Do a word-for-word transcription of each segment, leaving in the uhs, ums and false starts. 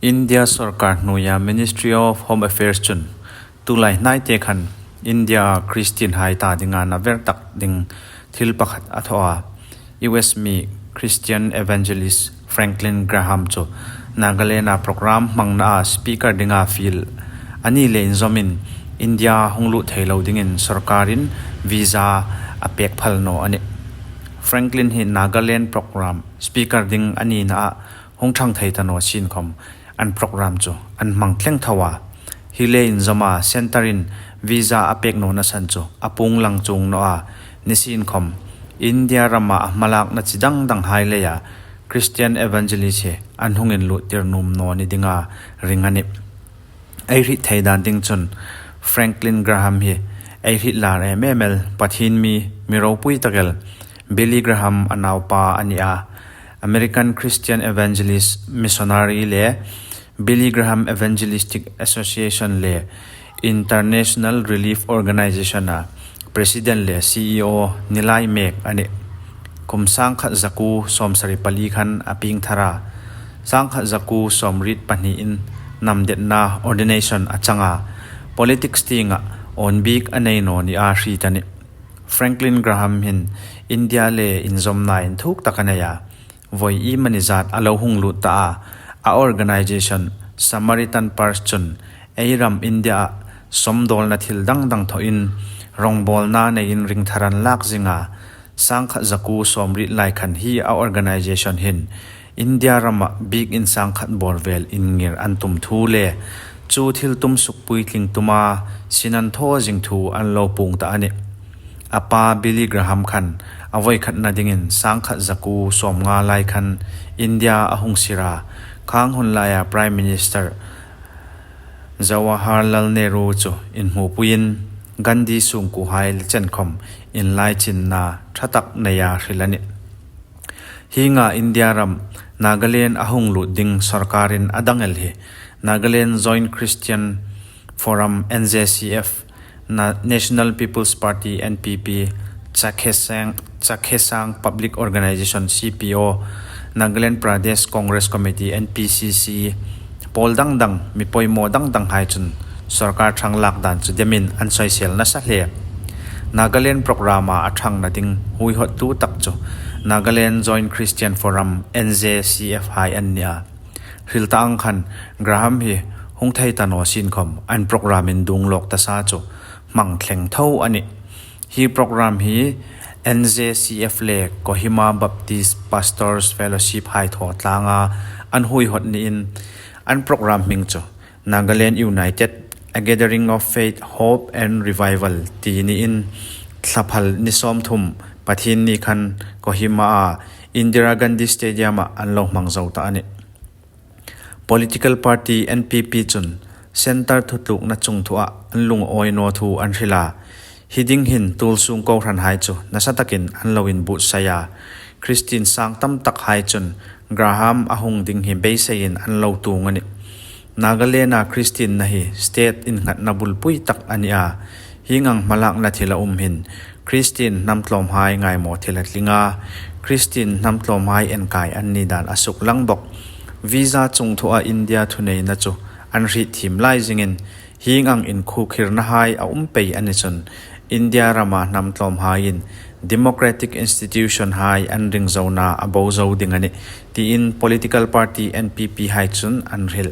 India sawrkar hnuoia Ministry of Home Affairs chun tulai hnaite khan India Christian hai ta dinga naver tak ding thil pakhat a thaw a. U S mi Christian evangelist Franklin Graham chu Nagaland-a program hmangna a speaker dinga fiel a ni le inzawmin India hung lut thei lo dingin sawrkarin visa a pek phal naw a nih. Franklin hi Nagaland program speaker ding a nina a hung thang thei ta naw sin khom an program chu an hmang thleng tho a. Hi le inzawma center-in visa a pek nawna san chu a puong lang chuong naw a. Nisin khom India rama a hmalakna chi dang dang hai leia Christian evangelist hi an hung inlut tir nuom naw ni dinga ring a nih. Ei hriet thei dan ding chun Franklin Graham hi ei hriet lar em em el, Pathien mi, mi ropui tak el, Billy Graham a naupa a ni a. American Christian Evangelist Missionary le Billy Graham Evangelistic Association le International Relief Organization-a President le C E O ni lai mek a nih. Kum sangkhat zakuo sawmsari pali khan a pieng thar a, sangkhat zakuo sawmriet pahni-in namdetna ordination a chang a, politics tienga awn bik a nei naw nia hriet a nih. Franklin Graham hin India le inzawmna inthuk tak a nei a, voi iemani zat a lo hung lut ta a. A organization Samaritan Purse chun ei ram India-a sawmdawlna thil dang dang thawin rawngbawlna neiin ring thar an lak zing a. Sangkhat zakuo sawmriet lai khan hi a organization hin India rama biekin sangkhat bawr vel inngir an tum thu le chu thil tum suk puitling tuma sin an thaw zing thu an lo puong ta a nih. A pa Billy Graham khan a voi khatna dingin sangkhat zakuo sawmnga lai khan India a hung sir a, khang hun laia Prime Minister Jawaharlal Nehru chu inhmupuiin Gandhi sungkuohai le chen khom inlaichinna ṭha tak neia hril a nih. Hienga India ram Nagaland a hung lut ding sawrkarin a dang el hi Nagaland Joint Christian Forum, N J C F, Na-, National People's Party, N P P, Chakhesang, Chakhesang Public Organization, C P O, Nagaland Pradesh Congress Committee, N P C C, pawl dang dang, mi poimaw dang dang hai chun sawrkar ṭhang lak dan chu demin an sawisel nasa hle. Nagaland program-a a ṭhangna ding huihawttu tak chu Nagaland Joint Christian Forum, N J C F hai an ni a. Hril ta ang khan Graham hi hung thei ta naw sin khom an program induong lawk ta sa chu hmang thleng tho a nih. Hi program hi N J C F le Kohima Baptist Pastors Fellowship hai thaw tlanga an huihawt niin an program hming chu Nagaland United, A Gathering of Faith, Hope and Revival ti niin thlaphal ni sawmthum Pathienni khan Kohima-a Indira Gandhi Stadium-a an lo hmang zo ta a nih. Political party N P P chun centre thutlukna chungthua an lungawi naw thu an hril a. Hi ding hin tuolsung kohranhai chu nasa takin an lo inbuotsai a. Christian sang tam tak hai chun Graham a hung ding hi beiseiin an lo tuong a nih. Nagaland-a Christian-na hi state innghatna bulpui tak a ni a. Hieng ang hmalakna thil a um hin Christian hnam tlawmhai ngaimaw thil a tling a, Christian hnam tlawmhai enkai an ni dan a suklang bawk. Visa chungthua India thuneina chu an hrietthiem lai zingin hieng ang inkhukhirnahai a um pei a ni chun India rama hnam tlawmhaiin democratic institution-hai an ring zona a bo zo ding a nih, tiin political party N P P hai chun an hril.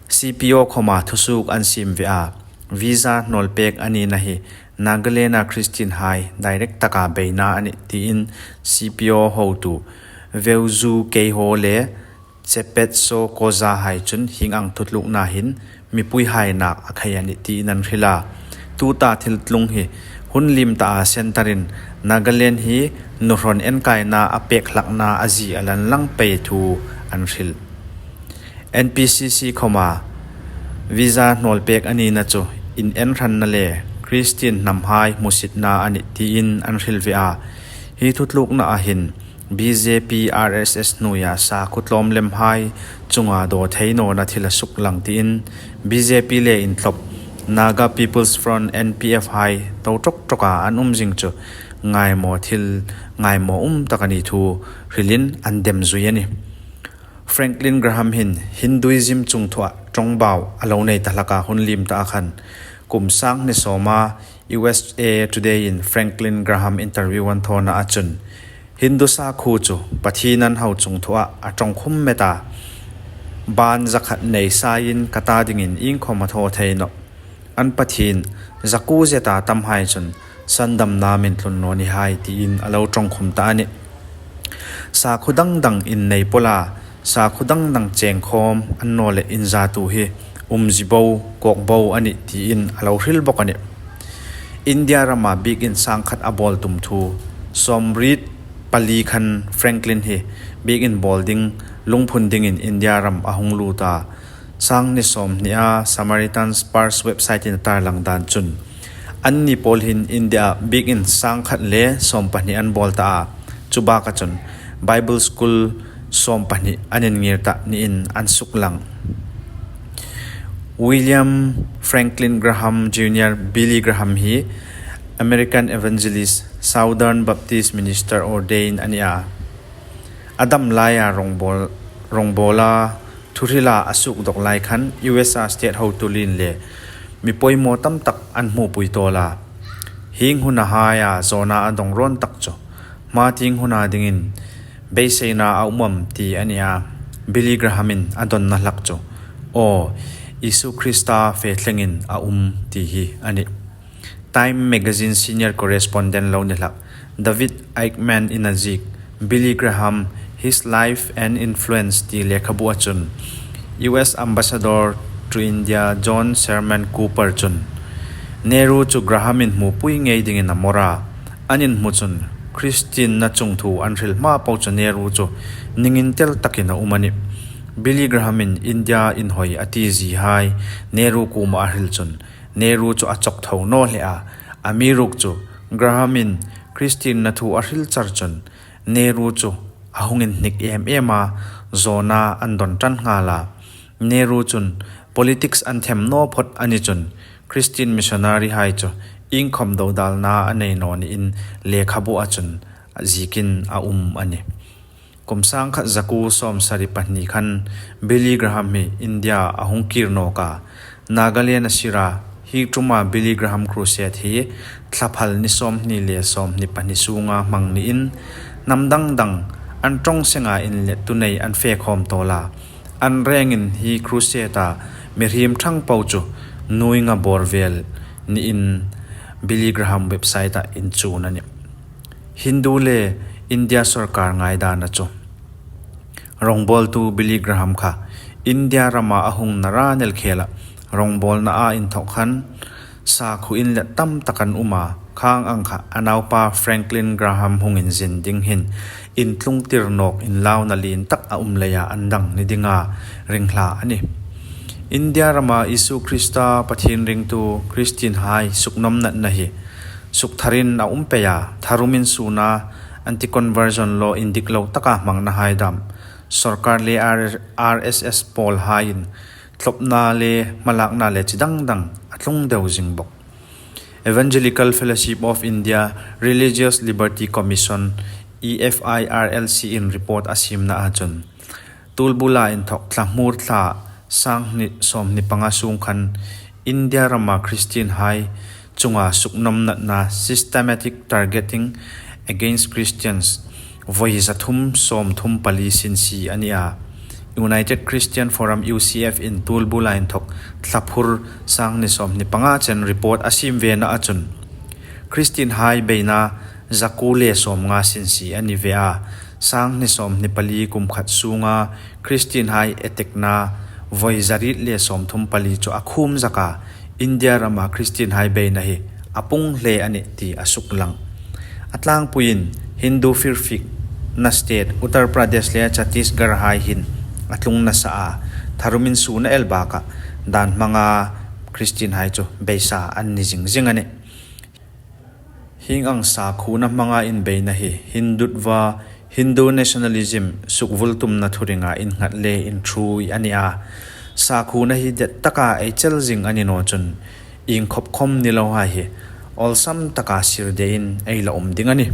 C P O khoma thusuok an siem ve a, visa hnawlpek a nina hi Nagaland-a Christian-hai direct taka beina a nih, tiin C P O hotu Veuzu Keiho le Chepetso Koza hai chun hieng ang thutlukna hin mipuihai nak a khei a nih tiin an hril a. Tuta thiltlung hi hun liem taa centre-in Nagaland hi nuhrawn enkaina a pek hlakna a zie a lan lang pei thu an hril. N P C C khoma visa hnawlpek a nina chu inenhranna le Christian hnamhai hmusitna a nih tiin an hril ve a. Hi thutlukna a hin B J P R S S hnuoia sakhuo tlawmlemhai chunga daw thei nawna thil a suklang tiin B J P le intlawp Naga People's Front, N P F hai to ṭawk ṭawka an um zing chu ngaimaw thil, ngaimaw um tak a ni thu hrilin an dem zui a nih. Franklin Graham hin Hinduism chungthua ṭawngbau a lo nei ta hlak a, hun liem ta a khan kum sang hni sawma U S A Today in Franklin Graham interview an thawna a chun Hindu sakhuo chu Pathien an hau chungthua a ṭawng khum met a, ban zakhat nei saiin ka ta dingin iengkhawm a thaw thei nawh. An Pathien zakuo zeta tamhai chun sandamna min tlun naw ni hai tiin a lo ṭawng khum ta a nih. Sakhuo dang dang innei pawla, sakhuo dang dang chengkhawm annawleh inzatu hi umzie bo, kawk bo a nih tiin a lo hril bawk a nih. India rama biekin sang khat a bawl tum thu sawmriet pali khan Franklin hi biekin bawl ding, lungphun dingin India ram a hung lut a. Sang hni sawmhnia Samaritan's Purse website in a tarlang dan chun, anni pawl hin India biekin sang khat le sawmpahni an bawl ta a, chu baka chun Bible School sawmpahni an inngir ta niin an suklang. William Franklin Graham Junior Billy Graham hi American evangelist, Southern Baptist minister ordained a ni a. A dam laia rawngbawl, rawngbawla thuhrila a sukdawk lai khan U S a state hotu lien le mi poimaw tam tak an hmupui tawl a. Hieng huna haia zawna a dawng rawn tak chu hma tieng huna dingin beiseina a um am ti a ni a. Billy Graham in a dawnna hlak chu, aw, Isu Krista fe thlengin a um ti hi a nih. Time magazine senior correspondent lo ni hlak David Eichmann in a ziek Billy Graham, His Life and Influence ti lekhabua chun U S Ambassador to India John Sherman Cooper chun Nehru chu Graham in hmupui ngei dingin a mawr a, an inhmu chun Christian-na chungthu an hril hma po chu Nehru chu ningin tel takin a um a nih. Billy Graham in India inhawi a ti zie hai Nehru kuoma a hril chun Nehru chu a chawk tho naw hle a. Amiruokchu Graham in Christian-na thu a hril char chun Nehru chu a hung inhnik em em a, zawna an dawn ṭan nghal a. Nehru chun politics an them naw phawt a ni chun Christian missionary hai chu iengkhawm dodalna a nei naw niin lekhabua chun ziekin a um a nih. Kum sang khat zakuo sawmsari pahni khan Billy Graham hi India a hung kir nawk a. Nagaland a sira hi ṭuma Billy Graham Crusade hi thlaphal ni sawmhni le sawmhni pahni sunga hmang niin hnam dang dang an ṭawng senga inlettu nei an fe khawm tawl a. An rengin hi Crusade-a mihriem ṭhang po chu nuoi nga bawr vel niin Billy Graham website-a inchuon a nih. Hindu le India sawrkar ngaidana chu rawngbawltu Billy Graham kha India rama a hung nara nelkhela rawngbawlna a inthawk khan sakhuo inlet tam tak an um a, khang ang kha a naupa Franklin Graham hung inzin ding hin intlungtir nawk inlauna lien tak a um leia an dang ni dinga ringhla a nih. India rama Isu Krista Pathien ringtu Christian hai suknawmnatna hi suktharin a um pei a, tharum insuna, anti-conversion law indik lo taka hmangna hai dam, sawrkar le R S S pawl haiin thlawpna le hmalakna le chi dang dang a tlung deu zing bawk. Evangelical Fellowship of India Religious Liberty Commission, E F I R L C in report a siemna a chun, tulbula inthawk thla hmur thla sang hni sawmhni panga sung khan India rama Christian hai chunga suknawmnatna, systematic targeting against Christians, voi za thum sawmthum pali sinsi a ni a. United Christian Forum, U C F in tulbula inthawk thla hmur sang hni sawmhni panga chen report a siem vena a chun, Christian hai beina zakuo le sawmnga sinsi a ni ve a. Sang hni sawmhni pali kum khat sunga Christian hai attack-na voi zariet le sawmthum pali chu a khum zak a, India rama Christian hai beina hi a pung hle a nih ti a suklang. A tlangpuiin Hindu firfiekna state Uttar Pradesh le Chhattisgarh hai hin a tlung nasa a, tharum insuna el bakah dan hmanga Christian hai chu beisa an ni zing zing a nih. Hieng ang sakhuona hmanga inbeina hi Hindutva, Hindu nationalism sukvultumna thuringa innghat le inṭhuoi a ni a. Sakhuona hi det taka ei chel zing a ni naw chun, iengkhawp khawm ni lo hai hi awlsam taka sir dein ei la um ding a nih.